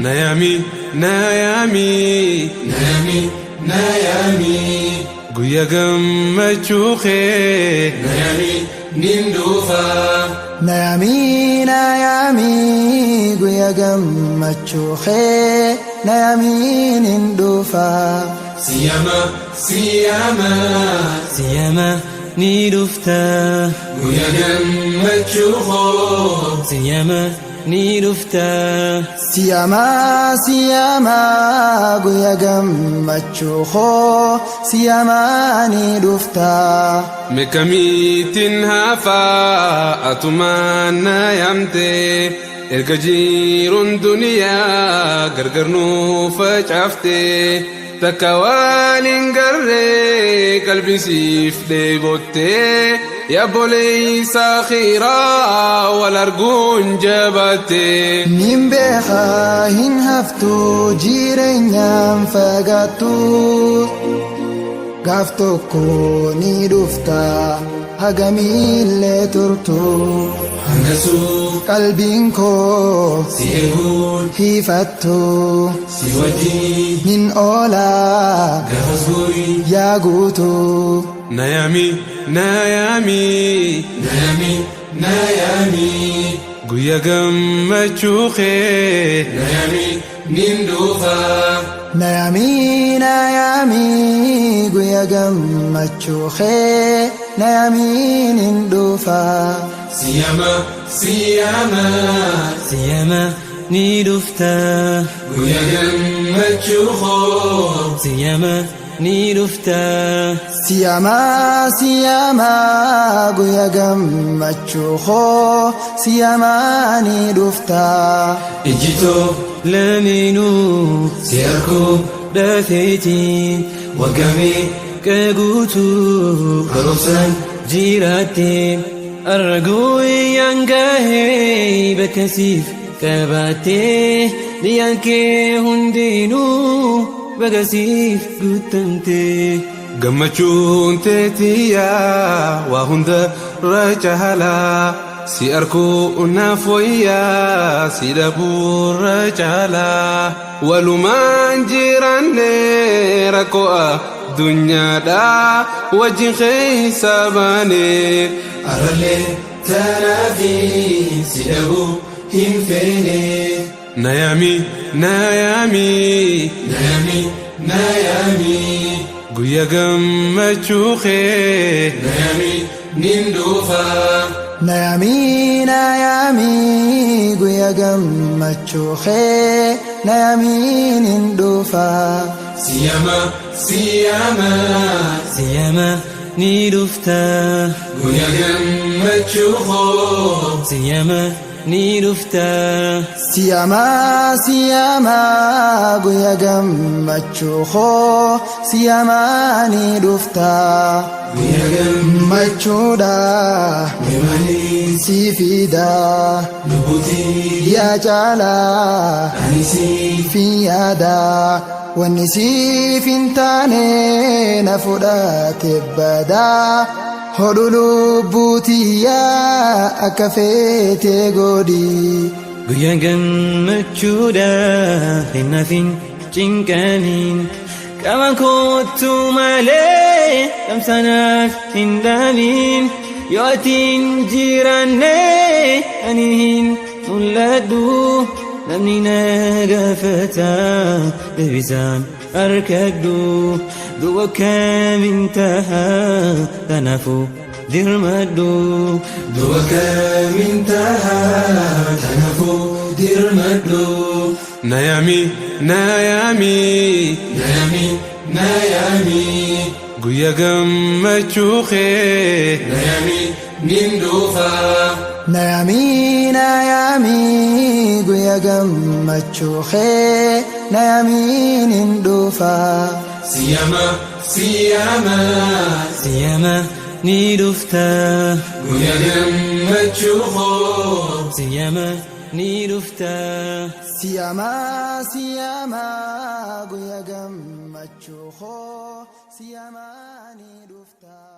Nayaami nayaami nayaami nayaami guyyaa gammachuu kee nayaami nin dhufa. Nayaami nayaami guyyaa gammachuu kee nayaami nin dhufa. Siyama siyama Siyama ni dhufta. Guyyaa gammachuu koo Siyama ni dhufta. Siyama siyama guyyaa gammachuu koo siyama ni dhufta. Meekamiitiin hafaa atumaan na yaamte erga jiruun duniyaa gargar nu facaafte takka waan hin garree qalbiin siif dheebotte yaabboleessa akhiraa wal arguun jabaatte. Nin beekaa hin haftu jireenyaan fagaattu gaaf tokko ni dhufta hagamillee turtu. Hangasuu qalbiin koo si eeguun hiifattu si wajjin nin oolaa gaafas gurii. Yaa guutu. Nayaami nayaami nayaami nayaami guyyaa gammachuu kee nayaami nin dhufa. Nayaami nayaami guyyaa gammachuu kee nayaami nin dhufa. Siyama siyama Siyama ni dhufta. Guyyaa gammachuu koo Siyama ni dhufta. Siyama siyama guyyaa gammachuu koo siyama ni dhufta. Ijjitoo lameenuu si arguu dhafeetiin waggaa meeqa guutuu barumsaan jiraatte arguu iyyaan gahee bakka siif qabaattee niyyaan kee hundinuu baga siif guutamte. Gammachuun teetiyyaa waa hunda irra caalaa si arguu naaf wayyaa si dhabuu irra caalaa walumaan jiraanne rakkoo addunyaadhaa wajjin keessa baane arallee tanaafi si dhabuu hin feene. Nayaami nayaami nayaami nayaami guyyaa gammachuu kee nayaami nin dhufa. Nayaami nayaami guyyaa gammachuu kee nayaami nin dhufa. Siyama siyama Siyama ni dhufta. Guyyaa gammachuu koo Siyama ni dhufta. Siyama siyama guyyaa gammachuu koo siyama ni dhufta. Guyyaa gammachuudha gammachuudha si fida lubbuutii yaa caalaa ani siif fi yaada wanni siif hin taane na fudhate badaa hodhu lubbuutiyyaa akka feete godhi. Guyyaan gammachuudha hin hafin cinqamiin qaban kootu malee dhamsanaaf hin dhaamin yoo ati hin jiraanne ani hin mul'adhu namni na gaafata deebisaan arkadhu du'a kamin taha kanaafuu dirmadhu. Du'a kamin taha kanaafuu dirmadhu. Nayaami nayaami nayaami nayaami guyyaa gammachuu kee nayaami nin dhufa. Nayaami nayaami guyyaa gammachuu kee nayaami nin dhufa. Siyama siyama Siyama ni dhufta. Guyyaa gammachuu koo Siyama ni dhufta. Siyama siyama guyyaa gammachuu. gammachuu koo si yamaanii dhufta.